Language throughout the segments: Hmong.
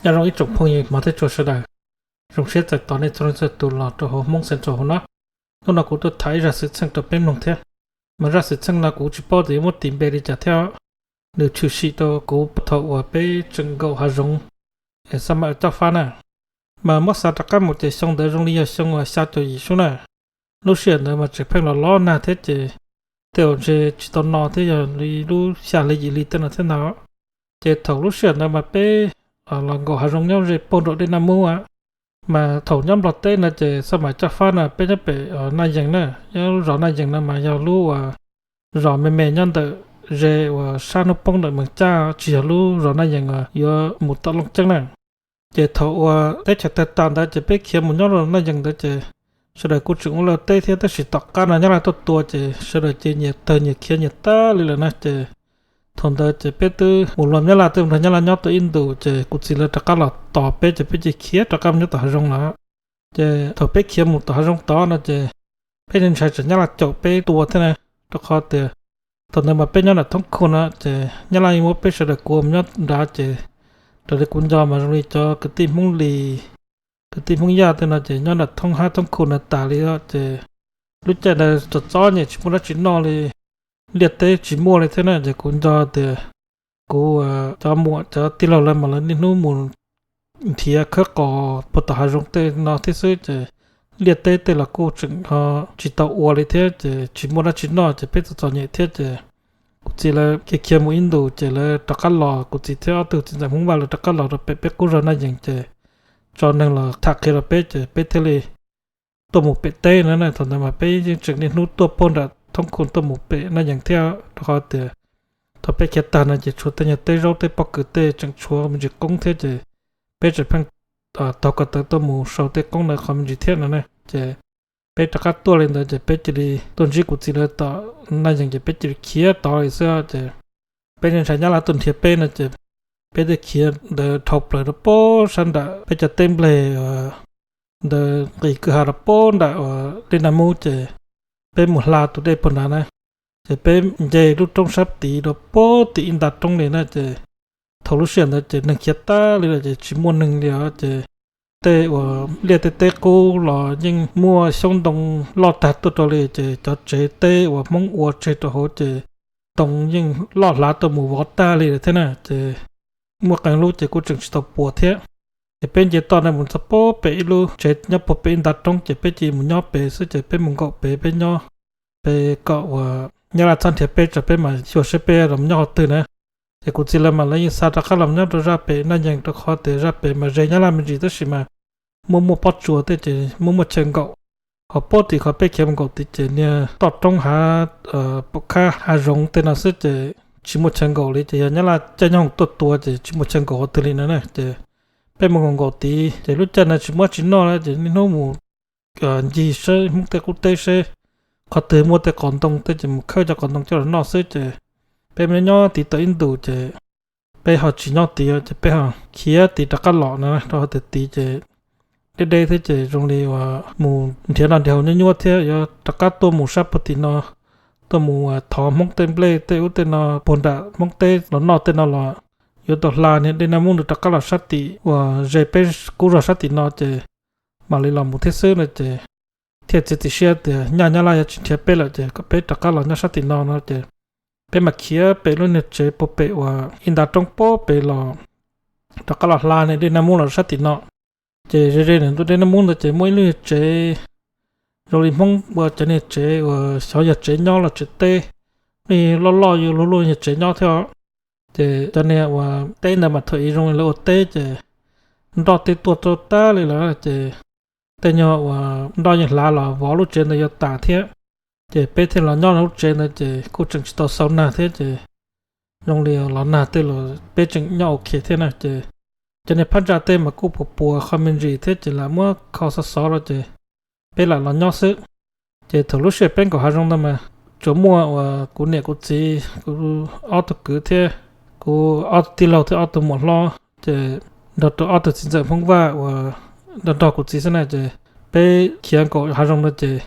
Nyob zoo ib tsoom phooj ywg Hmoob thiab txhua sawv daws, zoo siab txais tos nej txhua leej txhua tus los rau hauv Hmoob Central hauv no. Hnub no kuv tuaj tham ib zaj xwm txheej rau peb mloog thiab. Mas zaj xwm txheej no kuv tsis paub tias yuav muab tis npe li cas thiab. Nws tshwm sim rau kuv thaum uas peb tseem nkaum hav zoov es xab maim cob fab na. Mas muab xav rov qab mus ces xyoo ntawd zoo li yog xyoo uas xya caum yim xwb na. Lub sij hawm ntawd mas tseem pheej los los nag thiab ces tej uas ntshe tsis tau no thiab, yog li lub xya hli yim hli tej no thiab ntag. Ces thaum lub sij hawm ntawd mas peb los nkaum hav zoov nyob ze puag nram dej Naj Mub. Mas thaum nyob Nplog teb no ces xab maim cob fab no peb nyob pem Naj Yees na, nyob zos Naj Yees no mas yog lub uas zos me me nyob ntawm ze uas sab hnub poob ntawm Mees Caj, tsis yog lub zos Naj Yees uas yuav mus tom Looj Ceeb na. Ces thaum uas teb chaws tawg tas ntawd ces peb khiav mus nyob rau Naj Yees ntawd ces sawv daws kuj tseem ua laj teb thiab, tab sis tom qab no Nyab Laj tuaj tua ces sawv daws ces nyias tawg nyias khiav nyias tag li lawm na. Ces thaum ntawd ces peb twb mus luag Nyab Laj twb nrog Nyab Laj nyob tau ib ntus ces kuv txiv lawv rov qab los tos peb ces peb cia khiav rov qab mus nyob tom hav zoov lawm. Ces thaum peb khiav mus tom hav zoov tod no ces peb ntshai tsam Nyab Laj caum peb tua thiab na, rau qhov tias thaum ntawd mas peb nyob nram thoob khu no ces Nyab Laj yeej muab peb sawv daws kuam mus nyob nrad ces raws li kuv nco mas zoo li cov kwv tij Hmoob Lis, kwv tij Hmoob Yaj tej no ces nyob nram thoob hab thoob khu no tas li os. Ces lub caij ntawd txom txom nyem tsis muaj dab tsi noj li, liaj teb tsis muaj li thiab na. Ces kuv nco tias kuv cov muam cov tij laug lawv mas lawv niaj hnub mus nrhiav khawb qos puag tom hav zoov tej no thiab xwb ces liaj teb tej los kuj tseem ho tsis tau ua li thiab ces tsis muaj dab tsi noj ces peb txom txom nyem thiab ces kuv txiv lawv khiav khiav mus ib ntus ces lawv rov qab los, kuv txiv thiab ob tug txiv ntxawm Hmoob Vaj lawv rov qab los rau pem peb qub zos Naj Yees ces tso neeg los tham qhia rau peb ces peb thiaj li tuaj mus pem teb no na. Thaum ntawd mas peb yeej tseem niaj hnub tuaj puag nram thoob khu tuaj mus pem Naj Yees thiab, rau qhov tias thaum peb khiav tag no ces tshuav tej nyuag teb zaub teb pob kws tej tseem tshuav me ntsis qoob thiab ces peb tseem pheej taug ko taw tuaj mus sau tej qoob ntawd qhov me ntsis thiab no na. Ces peb rov qab tuaj li ntawd ces peb cia li tuaj ntsib kuv txiv lawv tom Naj Yees ces peb cia li khiav tod li xwb ces peb ntshai Nyab Laj tuaj nrhiav peb no ces peb thiaj khiav ntawd dhau plaws rau puag sab nram peb cov teb nplej ntawd nqis kwj ha rau puag nram uas dej Naj Mub ces peb mus hla tus dej puag nrad na. Ces peb nce lub roob sab tid rau puag tim ib nta roob li na ces thaum lub sij hawm ntawd ces neeg khiav tag li lawm ces tsis muaj neeg li os. Ces tej uas liaj tej teb qub los yeej muaj xyoob ntoo loj tag tuaj rau li ces cov tsev teb uas Hmoob ua tseg rau hauv ces ntoo yeej loj hlav tuaj mus vov tag li lawm thiab na. Ces muaj qee lub ces kuj tseem tsis tau puas thiab. Ces peb nce toj ntawd mus txog puag pem ib lub tsev nyob puag pem ib nta roob ces peb cia li mus nyob pem xwb ces peb mus nkaum pem peb nyob pem kom uas Nyab Laj txhob nrhiav peb tsam peb mam xyuas seb peb los nyob qhov twg na. Ces kuv txiv lawv mas lawv yeej xa rov qab los nyob rau zaj pem Naj Yees rau qhov tias zaj pem mas ze Nyab Laj me ntsis tab sis mas muaj muaj pob tsuas tej ces muaj muaj chaw nkaum. Ho puag tim qhov peb khiav mus nkaum tid ces niag toj roob hav pom khab hav zoov tej no xwb ces tsis muaj chaw nkaum li ces yog Nyab Laj caij nyob hoom tuaj tua ces tsis muaj chaw nkaum qhov twg li no na. Ces peb mus nkaum nkaum tid ces lub caij ntawd tsis muaj dab tsi noj na ces niaj hnub mus ncig saib Hmoob tej qub teb seb qhov twg muaj tej qos ntoo tej ces mus khawb cov qos ntoo coj los noj xwb ces peb mus nyob tid tau ib ntus ces peb ho tsis nyob tid ces peb ho khiav tid rov qab los na. Rau qhov tias tid ces deb deb thiab ces zoo li uas mus nrhiav noj nrhiav haus nyuaj nyuaj thiab yuav rov qab tuaj mus sab puag tim no tuaj mus thov Hmoob tej nplej tej ub tej no puag nram Hmoob teb los noj tej no los yuav tau hla niag dej Naj Mub ntawd rov qab los sab tim uas ze peb qub zos sab tim no ces mam li los mus thiab xwb no ces thiaj txiav txim siab tias nyaj Nyab Laj yuav tsis nrhiav peb lawm ces kom peb rov qab los nyob sab tim no no ces peb mam khiav pem lub niag tsev puag pem uas ib nta roob puag pem los rov qab los hla niag dej Naj Mub los sab tim no. Ces ze ze ntawm ntu dej Naj Mub ntawd ces muaj ib lub niag tsev zoo li Hmoob ua cov niag tsev uas xyov yog tsev nyob los tsev teb, lub loj loj yuav luag luaj niag tsev nyob thiab. Ces cov niag uas teb ntawd mas thaum ub zoo li lawv ua teb ces nroj tej tuaj rau tag li lawm ces tej nyuag uas nroj yeej hlav los vov lub tsev ntawd yuav tas thiab. Ces peb thiaj los nyob lub tsev ntawd ces kuj tseem tsis tau xau nag thiab ces zoo li los nag tej los peb tseem nyob ok thiab na ces cov niag phab ntsa tej mas kuj puas puas qho me ntsis thiab ces lam muab kho xov xov los ces peb lam los nyob xwb. Ces thaum lub sij hawm peb nkaum hav zoov ntawd mas tsuas muaj uas kuv niam kuv txiv, kuv ob tug kwv thiab kuv ob tug tij laug thiab ob tug muam hlob ces nrog rau ob tug txiv ntxawm Hmoob Vaj uas nrog nrog kuv txiv xwb na ces peb khiav nkaum hav zoov ntawd ces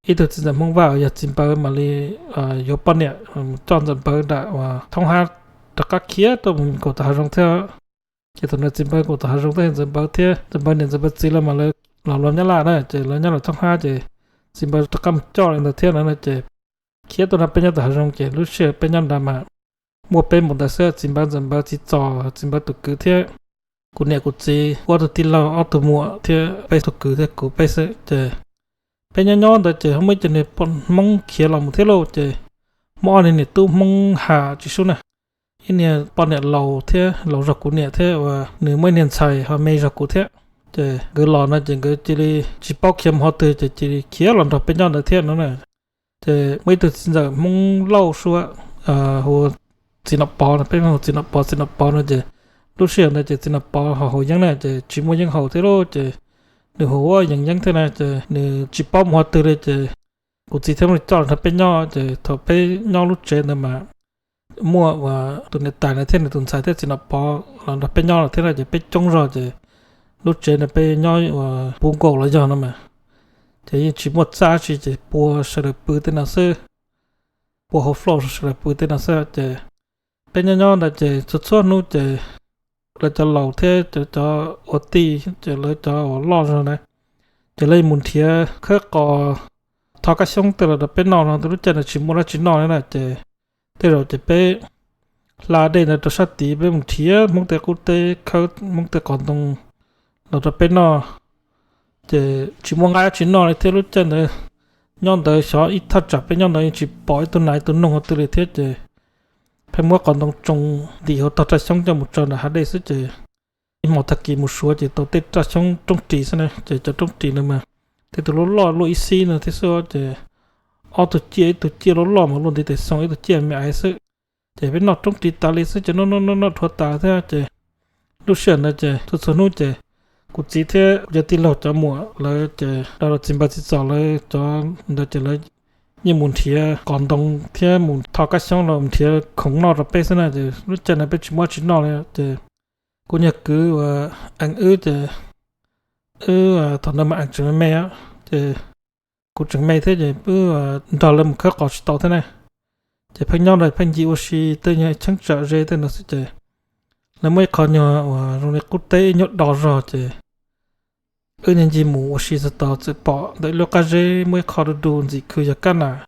ib tug txiv ntxawm Hmoob Vaj uas yog txiv Npawv mam li yuav poj niam coj ntxawm Npawv nram uas thoob hab rov qab khiav tuaj mus nkaum tom hav zoov thiab. Ces thaum ntawd txiv npawg kuj tom hav zoov thiab, ntxawm npawg thiab ntxawm npawg txiv lawv mas lawv los luag Nyab Laj na, ces lawv nyob los thoob hab ces txiv npawg rov qab mus coj li ntawd thiab no na, ces khiav tuaj nrog peb nyob tom hav zoov. Ces lub sij hawm peb nyob nrad mas muaj peb npaum ntawd xwb, txiv npawg, ntxawm npawg, txiv txos, txiv npawg tus kwv thiab kuv niam kuv txiv, ob tug tij laug, ob tug muam thiab peb tug kwv thiab kuv peb xwb. Ces peb nyob nyob ntawd ces ho muaj ib co niag poj Hmoob khiav los mus thiab lauj. Ces muaj ob niag niam tub Hmoob Ham tsis sub na, ib niag poj niam laus thiab, laus zog kuv niam thiab, uas nws muaj ib niag ntxhais ho me zog kuv thiab. Ces nkawd los no ces nkawd cia li tsis paub khiav mus qhov twg ces cia li khiav los nrog peb nyob ntawd thiab no na. Ces muaj ib tug txiv ntxawm Hmoob Lauj sua, hu txiv Nom Pov no, peb hu txiv Nom Pov, txiv Nom Pov no ces lub sij hawm ntawd ces txiv Nom Pov ho haus yeeb na ces tsis muaj yeeb haus thiab lauj, ces nws hu ua yeeb yeeb thiab na, ces nws tsis paub mus qhov twg li ces kuv txiv thiaj muab nws coj los nrog peb nyob. Ces thaum peb nyob lub tsev ntawd mas muaj uas tus niam tais na thiab nws tus ntxhais thiab txiv Nom Pov los nrog peb nyob lawm thiab no ces peb coob zog ces lub tsev ntawd peb nyob uas puv nkaus los yog no mas, ces yeej tsis muaj txaj dab tsi ces pua sawv daws pw tej no xwb, pua hauv floor sawv daws pw tej no xwb. Ces peb nyob nyob ntawd ces txhua txhua hnub ces lawv cov laus thiab cov ua tij ces lawv cov uas loj zog na, ces lawv mus nrhiav khawb qos, thov kab xyoob tej los rau peb noj no, lub caij ntawd tsis muaj dab tsi noj li na ces tej zaum ces peb hla dej ntawd rau sab tid peb mus nrhiav Hmoob tej qub teb, khawb Hmoob tej qos ntoo los rau peb noj. Ces tsis muaj nqaij dab tsi noj li thiab lub caij ntawd, nyob ntawd xyov ib thaj tsam peb nyob ntawd yeej tsis pom ib tug nas ib tug noog qhov twg li thiab ces pheej muab qos ntoo tsoo ntim hauv tog raj xyoob coj mus tso ntawm hav dej xwb ces ib hmo tag kis mus suav ces tau tej raj xyoob roob ris xwb na ces cov roob ris ntawd mas tej tus loj loj luaj ib xib no thiab xwb ces ob tug ciaj ib tug ciaj loj loj mas luaj ntiv tes xoo ib tug ciaj me aiv xwb. Ces peb noj roob ris tas li xwb ces noj noj noj noj dhuav tas thiab ces lub sij hawm ntawd ces txhua txhua hnub ces kuv txiv thiab kuv cov tij laug cov muam lawv ces los rau txiv npawg txiv txos lawv cov ntawd ces lawv yeej mus nrhiav qos ntoo thiab mus tho kab xyoob los nrhiav khoom noj rau peb xwb na ces lub caij ntawd peb tsis muaj dab tsi noj li ces kuv nyuag kwv uas eev wb ces wb thaum ntawd mas eev tseem me me ces kuv tseem me thiab ces wb nrog lawv mus khawb qos tsis tau thiab na. Ces pheej nyob nrog pheej ncig ua si tej nyuag cheeb tsam ze tej no xwb ces lawv muaj ib qho nyuag uas zoo li qub teb ib nyuag do zog ces wb niag ncig mus ua si txog tod txawm pom ntawm ib lub qab zeb muaj ib qho du du ntxim khw yog kab nas.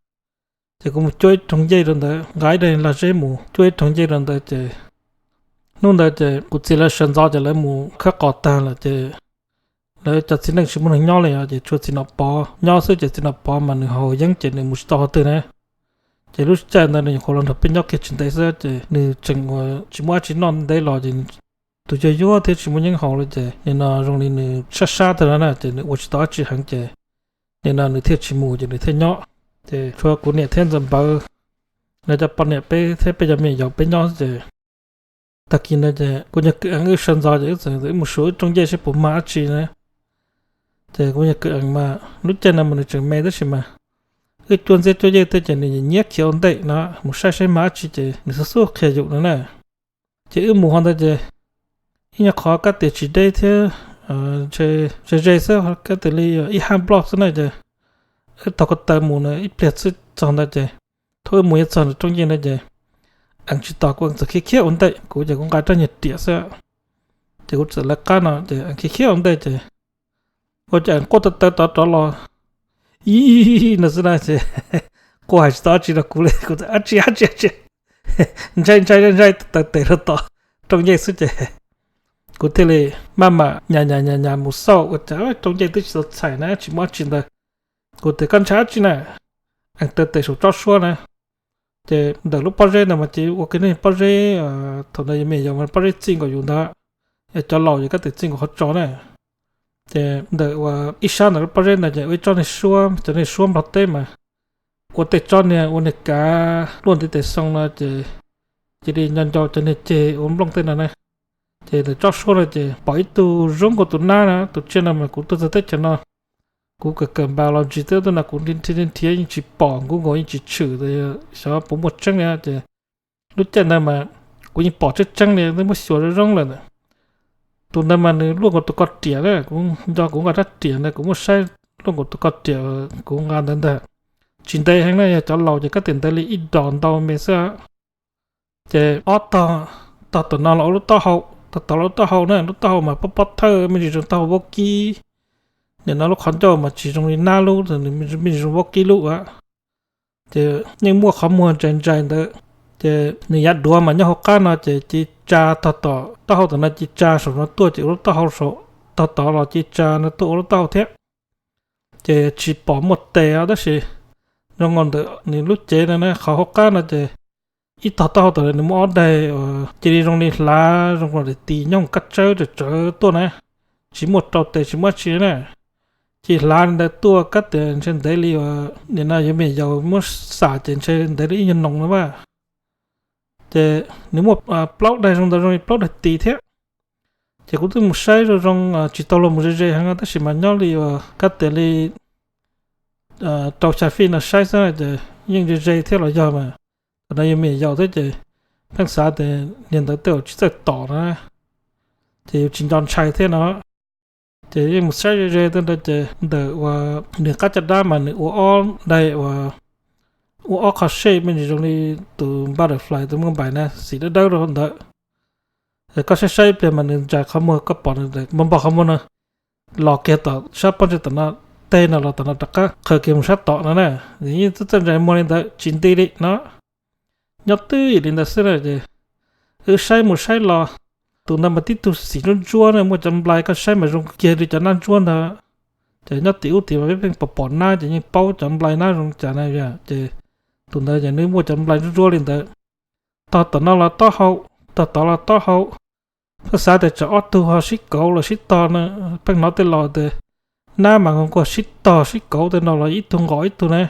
Ces kuv mus cuab ib rooj ncej rau ntawd, nqa ib daim lag zeb mus cuab ib rooj ncej rau ntawd ces hnub ntawd ces kuv txiv lawv sawv ntxov ces lawv mus khawb qos tag lawm ces lawv cov txiv neej tsis muaj neeg nyob li os ces tshuav txiv Nom Pov nyob xwb ces txiv Nom Pov mas nws haus yeeb ces nws mus tsis tau qhov twg na. Ces lub caij ntawd nws nyuam qhuav los nrog peb nyob kiag tsis ntev xwb ces nws tseem uas tsis muaj dab tsi noj ntev los ces tus yuag yuag thiab tsis muaj yeeb haus li ces nim no zoo li nws sab sab tag no na ces nws ua tsis tau dab tsi heev ces nim no nws thiaj tsis mus ces nws thiaj nyob. Ces tshuav kuv niam thiab ntxawm npawg lawv cov poj niam peb thiab peb cov me nyuam yaus peb nyob xwb ces tag kis ntawd ces kuv nyuag kwv eev wb sawv ntxov ces wb txawm wb mus suav wb rooj ncej saib puas mag dab tsi na. Ces kuv nyuag kwv eev mas lub caij no mas nws tseem me tab sis mas wb cuab ntxiab cuab yej tej ces nws nyiam khiav ua ntej no mus saib saib mag dab tsi ces nws xub xub qhia yus no na. Ces wb mus ho ntawd ces ib nyuag qhov kab tias tsis deb thiab, ze ze xwb, kab tias li ib hab nploj xwb na ces wb taug ko taw mus na ib pliag xwb txog ntawd ces thaum wb mus yuav txog nram rooj ncej ntawd ces eev tsis tos kuv, eev txawm khiav khiav ua ntej, kuv ces kuv nqa rab nyuag riam xwb ces kuv txawm lawv qab no ces eev khiav khiav ua ntej ces ua cas eev quaj taw taw tod rov los ib no xwb na ces quaj hais tsis tau dab tsi rau kuv li, kuv txawm ab tsi ab tsi ab tsi ntshai ntshai ntshai taw tes rau tom rooj ncej xwb ces kuv thiaj li maj mam nyas nyas nyas nyas mus xauj ua cas rooj ncej twb tsis tau txhais na tsis muaj dab tsi ntawd. Kuv tias koj ntshai dab tsi na? Eev taw tes saum tsob suab na. Ces ntawm lub pob zeb ntawd mas ces ua kiag nej pob zeb, thaum ntawd yus me nyuam yaus mas pob zeb txij nkaus yus ntawd, cov laus ces kab tes txij nkaus qhov tsos na. Ces ntawm uas ib sab ntawm lub pob zeb ntawd ces ua ib tsob niag suab, cov niag suab Nplog teb mas ua tej tsob niag ua niag kav luaj ntiv tes xoo no ces cia li nco nco cov niag ceg ua nplooj tej no na. Ces ntawm tsob suab no ces pom ib tug zoo nkaus tus nab na, tus tsiaj no mas kuv tuaj txog teb chaws no kuv kawm kawm npas los ntsis twb tuaj no kuv nrhiav nrhiav yeej tsis pom, nkuv nkaus yeej tsis tshwm, xyov puas muaj tseeb li ces lub caij ntawd mas kuv yeej pom tseeb tseeb li, twb muab xyuas zoo zoo lawm. Tus ntawd mas nws luaj nkaus tus ko riam na, kuv nco kuv nqa rab riam ntawd kuv muab saib luaj nkaus tus ko riam kuv nqa ntawd ntag. Tsis ntev heev na, yog cov laus ces kab tias ntev li ib dos ntau me xwb. Ces ob tog, tog tom no los ua lub taub hau, tog tog lub taub hau na, lub taub hau mas pob pob thawj me ntsis zoo taub hau vaub kib. Nim no lub qhov ncauj mas tsis zoo li nab lub, nws me ntsis zoo vaub kib lub a. Ces yeej muaj qhov muag ntsais ntsais ntawd. Ces nws yav duav mas nyob hauv qab no ces cia tsa tog tom taub hau tom no, cia tsa saum no tuaj ces ua lub taub hau saum tog tod los cia tsa no tuaj ua lub taub hau thiab. Ces tsis pom muaj tes os, tab sis zoo nkaus ntawm nws lub cev no na, qhov hauv qab no ces ib tog taub hau tom no nws muaj ob daim uas cia li zoo li hlav zoo li daim tis nyob kaj tsawb tsawv tsawv tuaj na, tsis muaj rau tes tsis muaj dab tsi na. Ces hlav li ntawd tuaj kab tias ntshe ntev li uas nim no yuav me nyuam yaus muab xam ces ntshe ntev li ib nyuag noo no mas. Ces nws muaj plaub daim zoo ntawd zoo li plaub daim tis thiab. Ces kuv twb mus saib zoo zoo tsis tau los mus ze ze heev tab sis mas nyob li uas kab tias li rau xya feet no saib xwb ces yeej ze ze thiab los yog mas, tam no yuav me nyuam yaus thiab ces pheej xav tias niag ntawd tej zaum tsis txawj tom na, ces yuav tsis nco ntshai thiab no. Ces yeej mus saib ze ze tej ntawd ces ntawm uas nws qab caj dab mas nws ua ob daim uas ua ob qho shape me ntsis zoo li tus butterfly tus muaj npaim na, xim dawb dawb rau ntawd. Koj saib saib ib pliag mas nws ntsais qhov muag, koj pom nws npog npog qhov muag no los kiag tom sab pob ntseg tom no, teg no los tom no rov qab qhwv kiag mus sab tom no na. Yeej txawj txawj ntsais muag li ntawd tsis nti li no. Nyob twj ywm li ntawd xwb na ces wb saib mus saib los, tus ntawd mas tib tug xim ntsuab ntsuab na, muaj cov nplai koj saib mas zoo kiag li cov nab ntsuab ntawd. Ces nyob tim ub tim mas peb pheej pom pom nab ces yeej paub cov nplai nab zoo cas na. Ces tus ntawd ces nws muaj cov nplai ntsuab ntsuab li ntawd. Tog tom no los taub hau, tog tod los taub hau. Pheej xav tias tsam ob tug ho sib kauv los sib tog no, pheej hnov tej laus tias nab mas nquag sib tog sib kauv tej no los ib tug nqos ib tug na.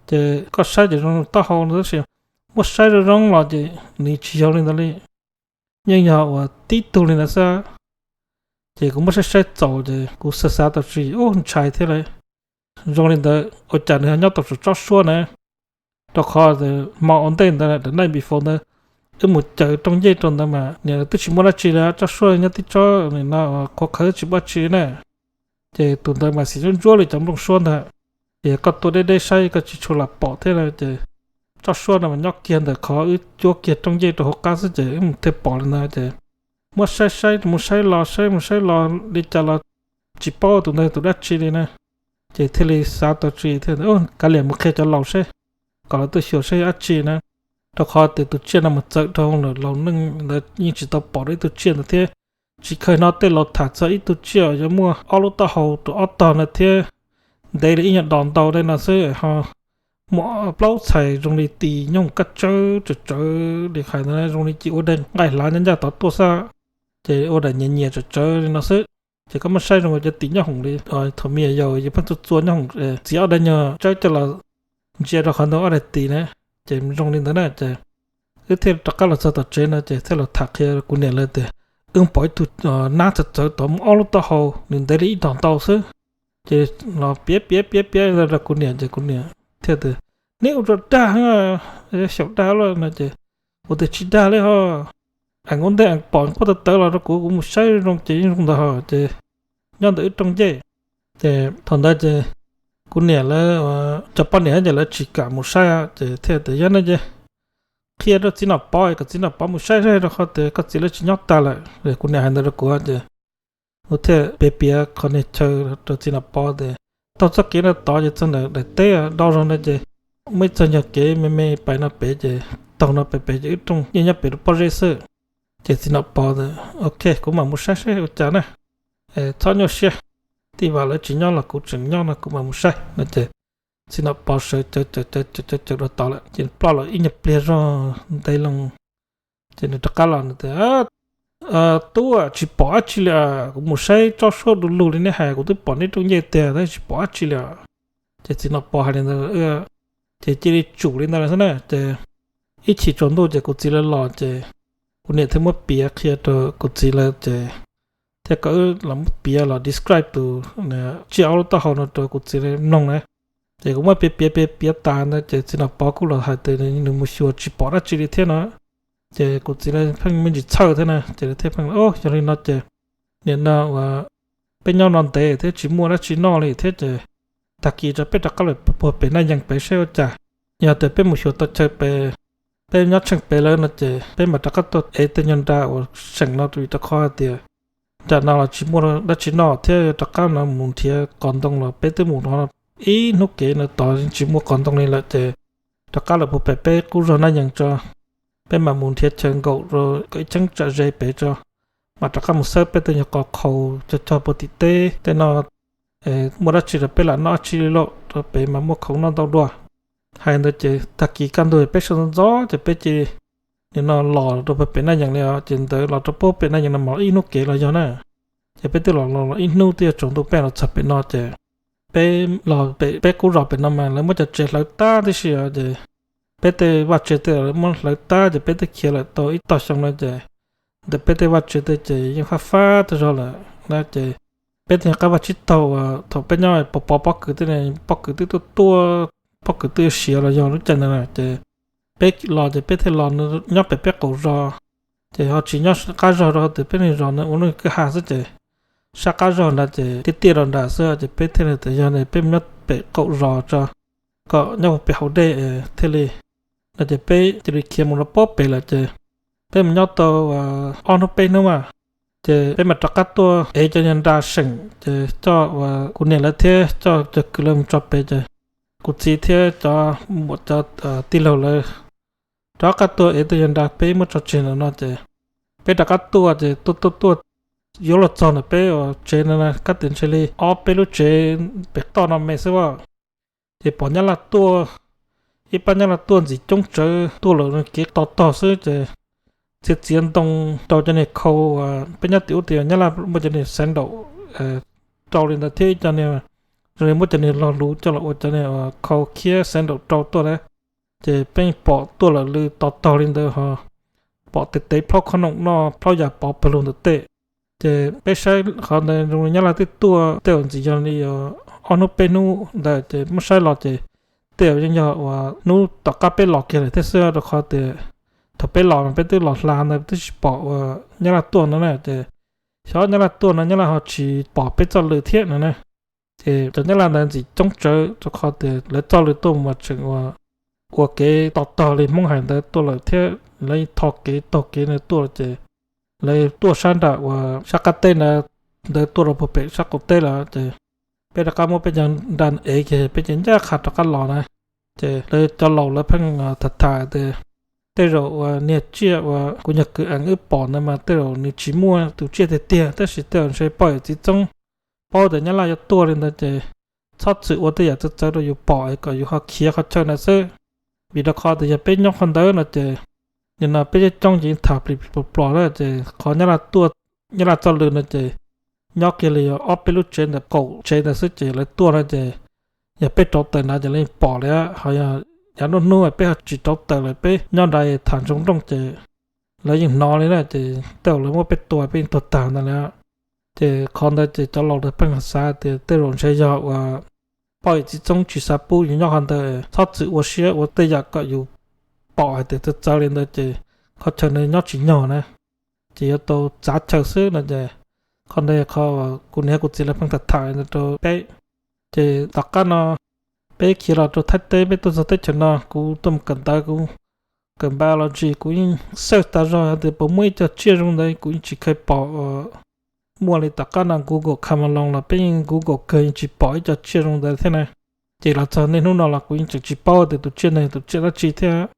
Ces koj saib ces zoo taub hau no tab sis muab saib zoo zoo los ces nws tsis yog li ntawd li. Yeej yog uas tib tug li ntawd xwb. Ces kuv muab saib saib txaus ces kuv xav xav tau tsis ub ntshai thiab lauj. Zoo li ntawd ua cas nws ho nyob tau saum tsob suab na. Rau qhov hmo ua ntej ntawd, the night before ntawd, wb mus caws rooj ncej rau ntawd mas niam twb tsis muaj dab tsi li, tsob suab nyob tib tsob no qhuav qhawv tsis muaj dab tsi na. Ces tus ntawd mas xim ntsuab ntsuab li cov nplooj suab ntawd. Ces koj tuaj deb deb saib koj tsis tshua lam pom thiab na ces tsob suab no mas nyob kiag ntawm qhov wb cuab kiag rooj ncej rau hauv qab xwb ces wb mus thiaj pom li ntawd ces muab saib saib mus saib los saib mus saib los li cas los tsis paub tus ntawd tus dab tsi li na. Ces thiaj li xav tau tsis thiaj kav liam mus qhia cov laus seb, kom lawv tuaj xyuas seb dab tsi na. Rau qhov tias tus tsiaj no mus txawm rau hauv lawm, laus neej ntawd yeej tsis tau pom dua ib tug tsiaj ntawd thiab. Tsis kheev hnov tej laus tham txog ib tug tsiaj yuav muaj ob lub taub hau rau ob tog no thiab, ntev li ib nyuag dos ntau li no xwb ho muaj plaub txhais zoo li tis nyooj kaj tsawb tsawv tsawv li hais ntawd, zoo li cia ua daim nqaij hlav ncaj ncaj tod tuaj xwb, ces ua daim nyias nyias tsawv tsawv li no xwb. Ces koj muab saib zoo li cov tis nyob hoom li thaum me nyuam yaus yus pheej txua txua nyob hoom, txiav ob daim nyuag tsawb coj los ntsia rau qhov ntawd ob daim tis na. Ces zoo li ntawd na ces wb thiaj rov qab los txog tom tsev no ces thiaj los tham qhia kuv niam lawv tias wb pom ib tug nab txawv txawv tod muaj ob lub taub hau, nws ntev li ib dos ntau xwb. Ces los piav piav piav piav rau kuv niam ces kuv niam thiaj tias, neb ua rau dag, xyaum dag lawm no ces kuv tias tsis dag li ho, eev ua ntej eev pom quaj tawv tawv los rau kuv, kuv mus saib zoo ces yeej zoo ntawd ho ces nyob ntawm wb rooj ncej. Ces thaum ntawd ces kuv niam lawv cov poj niam ces lawv tsis kam mus saib ces thiaj tias yog no ces qhia rau txiv Nom Pov kom txiv Nom Pov mus saib saib rau qhov tias koj txiv lawv tsis nyob tag lawm. Kuv niam hais ntawd rau kuv ces kuv thiaj piav piav qhov niag chaw rau txiv Nom Pov tias taug txoj kev no tod ces txog ntawm daim teb do zog no ces muaj ib txoj nyuag kev me me pais no pem ces taug no pem pem ces wb rooj yeej nyob pem rau pob zeb xwb. Ces txiv Nom Pov tias ok, kuv mam mus saib saib ua cas na, txhob nyuaj siab, tej zaum lawv tsis nyob los kuv tseem nyob no kuv mam mus saib no ces txiv Nom Pov sawv cawv cawv cawv cawv cawv rau tod lawm ces ploj los ib nyuag pliag zog ntev loo. Ces nws rov qab los nws tias, tub, tsis pom dab tsi li, kuv mus saib tsob suab du lug li neb hais, kuv twb pom neb rooj ncej tiag tab sis tsis pom dab tsi li. Ces txiv Nom Pov hais li ntawd ces cia li tsum li ntawd lawm xwb na. Ces ib chim tsaus ntuj ces kuv txiv lawv los ces kuv niam thiaj muab piav qhia rau kuv txiv lawv ces thiaj kom wb los muab piav los describe tus tsiaj ob lub taub hau no rau kuv txiv lawv mloog na. Ces kuv muab piav piav piav piav tas ntawd ces txiv Nom Pov kuj los hais tias nws mus xyuas tsis pom dab tsi li thiab no. Ces kuv txiv lawv pheej me ntsis txhawj thiab na ces lawv thiaj pheej, yog li no ces nim no uas peb nyob no ntev thiab tsis muaj dab tsi noj li thiab ces tag kis rau peb rov qab los puag pem Naj Yees pem saib ua cas. Yog tias peb mus xyuas tau chaw pem Peb nyob tsheej pem lawm no ces peb mam rov qab tuaj ev tej nyuag nra uas seem no vim rau qhov hais tias nram no los tsis muaj dab tsi noj thiab rov qab no mus nrhiav qos ntoo los peb twb mus no ib hnub kev no tod tsis muaj qos ntoo li lawm ces rov qab los puag pem peb qub zog Nab Yees tso, peb mam mus nrhiav chaw nkaum rau kom ib cheeb tsam ze pem tso, mam rov qab mus xawb peb tej nyuag qos qhaus cog cog puag tim teb tej no, muaj dab tsi rau peb lam noj dab tsi li lauj, rau pem mas muaj khoom noj ntau dua. Hais ntawd ces tag kis kaj ntug peb sawv ntxov ntxov ces peb cia li nim no los rau puag pem Nab Yees li os, ces ntawd los rau puag pem Nab Yees no mas ib hnub kev los yog na. Ces peb twb los los ib hnub twb yuav tsaus ntuj peb los txog pem no ces peb los pem peb qub zos pem no mas lawv muab cov tsev hlawv tag tib si os, ces peb tej vaj tsev tej lawv muab hlawv tag ces peb twb khiav lawm tau ib tog xyoo no ces ntawm peb tej vaj tsev tej ces yeej fab fab tag zog lawm na. Ces peb tej qab vaj tsib taug uas thaum peb nyob pov pov pob kws tej, pob kws twb tuaj tuaj, pob kws twb siav los yog lub caij ntawd na ces peb los ces peb thiaj los nyob pem peb qaum zos, ces ho tsis nyob qab zog rau tias peb neeg zos na ua lub kwj ha xwb ces sab qab zog nrad ces tiaj tiaj rau nram xwb ces peb thiaj li tias yog peb mus nyob pem qaum zos tso, kom nyob puag pem hauv dej thiaj li no ces peb cia li khiav mus rau puag pem lawm ces peb mus nyob tau ob hnub peb hnub mas ces peb mam rov qab tuaj ev cov nyuag nra seem ces coj uas kuv niam lawv thiab coj cov kwv lawv mus tso pem ces kuv txiv thiab cov muam cov tij laug lawv rov qab tuaj ev tej nyuag nra peb muab tso tseg ntawm no ces peb rov qab tuaj ces tuaj tuaj tuaj yuav luag txog ntawm peb uas tsev no kab tias ntshe li ob peb lub tsev pem toj no me xwb as. Ces pom nyab laj tuaj, ib pab nyab laj tuaj ntxim coob tsawv tuaj lawm kev to tog xwb ces txiav txiav ntoo rau cov niag khau uas peb nyob tim ub tias nyab laj muaj cov niag xeev nraum rau li ntawd thiab ib co niag zoo li muab cov niag log luv coj los ua cov niag khau khiab xeev nraum rau tuaj na. Ces peb pom tuaj lawm lwj to tog li ntawd ho pom tes tev plhaub khob noom noj plhaub yas pov pawg lug ntawm tej. Ces peb saib qhov ntawd zoo li nyab laj twb tuaj tej uas ntxim yog li ob hnub peb hnub ntawd ces muab saib los ces tej uas yeej yog uas hnub tom qab peb los kiag lawm thiab xwb rau qhov tias thaum peb los mas peb twb los hla ntawd twb tsis pom uas nyab laj tuaj ntawd na ces xyov nyab laj tuaj no nyab laj ho tsis pom peb txoj lw thiab no na. Ces cov nyab laj ntawd ntxim coob tsawv rau qhov tias lawv txoj lw tuaj mas tseem ua, ua kev to tog li Hmoob hais ntawd tuaj lawm thiab lawv tho kev taug kev ntawd tuaj ces lawv tuaj sab nram uas sab qab teb ntawd, ntawd tuaj rau puag pem sab qaum teb lawm ces peb rov qab muab peb cov nra ev kiag peb ces ncaj qha rov qab los na. Ces lawv cov laus lawv pheej tham tham tias tej zaum uas niag tsiaj uas kuv nyuag kwv eev wb pom ntawd mas tej zaum nws tsis muaj tus tsiaj tiag tiag tab sis tej zaum ntshe poj yawm txiv txoob paub tias nyab laj yuav tuaj li ntawd ces txhob txwm ua tej yam txawv txawv rau yus pom es kom yus ho khiav qhov chaw ntawd xwb. Vim rau qhov tias yog peb nyob qhov ntawd no ces nim no peb coob coob ces yeej tham plis plis plos plos na ces qhov nyab laj tuaj, nyab laj txoj lw no ces nyob kiag li ob peb lub tsev ntawm qaum tsev ntawd xwb ces lawv tuaj no ces yog peb rauv taws nrad ces lawv yeej pom li. Ho yog yav nruab hnub peb ho tsis rauv taws lawm peb nyob nrad tham ntsoov nrooj ces lawv yeej hnov li na ces tej zaum lawv muab peb tua peb yeej tuag tag ntawd li. Ces qhov ntawd ces cov laus lawv pheej xav tias tej zaum ntshe yog uas poj yawm txiv txoob tsis xav pub yus nyob qhov ntawd, txhob txwm ua siab ua tej yam kom yus pom hais tias txawv txawv li ntawd ces qhov chaw ntawd nyob tsis nyog na, ces yuav tau txav chaw xwb no ces qhov ntawd qhov kuv niam kuv txiv lawv pheej tham tham li ntawd rau peb. Ces tom qab no peb khiav los rau Thaib teb peb tuaj txog teb chaws no kuv tuaj mus kawm ntawv kuv kawm biology kuv yeej search tas zog hais tias puas muaj ib co tsiaj zoo ntawd kuv yeej tsis kheev pom. Muaj li tom qab no Google Come Along los peb yeej Google kawg yeej tsis pom ib co tsiaj zoo ntawd thiab na. Ces los txog niaj hnub no los kuv yeej tseem tsis paub tias tus tsiaj ntawd tus tsiaj dab tsi thiab.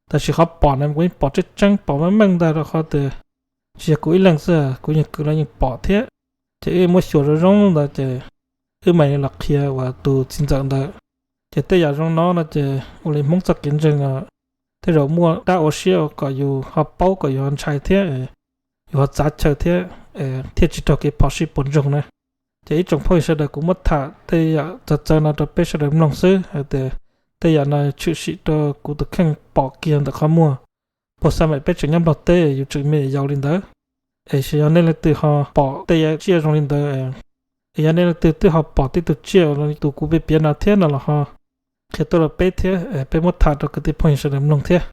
Tab sis qhov pom na kuv yeej pom tseeb tseeb pom meej meej ntag rau qhov tias tsis yog kuv ib leeg xwb, kuv yawg kwv los yeej pom thiab. Ces wb muab xyuas zoo zoo ntawd ces wb mam li los qhia uas tus txiv ntxawm ntawd. Ces tej yam zoo no no ces ua li Hmoob txoj kev ntseeg os, tej zaum muaj dab ua siab ua kom yus ho paub kom yus ho ntshai thiab, yus ho txav chaw thiab, thiaj tsis raug kev phom sij puas ntsoog na. Ces ib tsoom phooj ywg sawv daws kuv muab tham tej yam txawv txawv no rau peb sawv daws mloog xwb hais tias tej yam no tshwm sim rau kuv tus kheej pom kiag ntawm qhov muag. Puag xa mam peb tseem nyob Nplog teb yus tseem me yau li ntawd. Es yog nej leej twg ho pom tej yam tsiaj zoo li ntawd, es yog nej leej twg twb ho pom tej tug tsiaj tus kuv piav piav no thiab no los ho qhia tuaj rau peb thiab peb muab tham rau kwv tij phooj ywg sawv daws mloog thiab.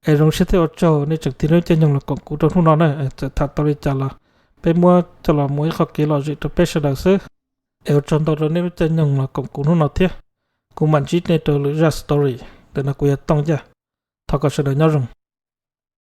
Es zoo siab thiab ua tsaug nej tseem tig lub caij nyoog los koom kuv rau hnub no na. Txawm tham tau li cas los peb muab coj los mus ib qho kev lom zem rau peb sawv daws xwb. Es ua tsaug ntau rau nej lub caij nyoog los koom kuv hnub no thiab. Kuv mam ntsib nej rau lwm zaj story. Ntawm no kuv yog Tooj Yaj. Thov kom sawv daws nyob zoo.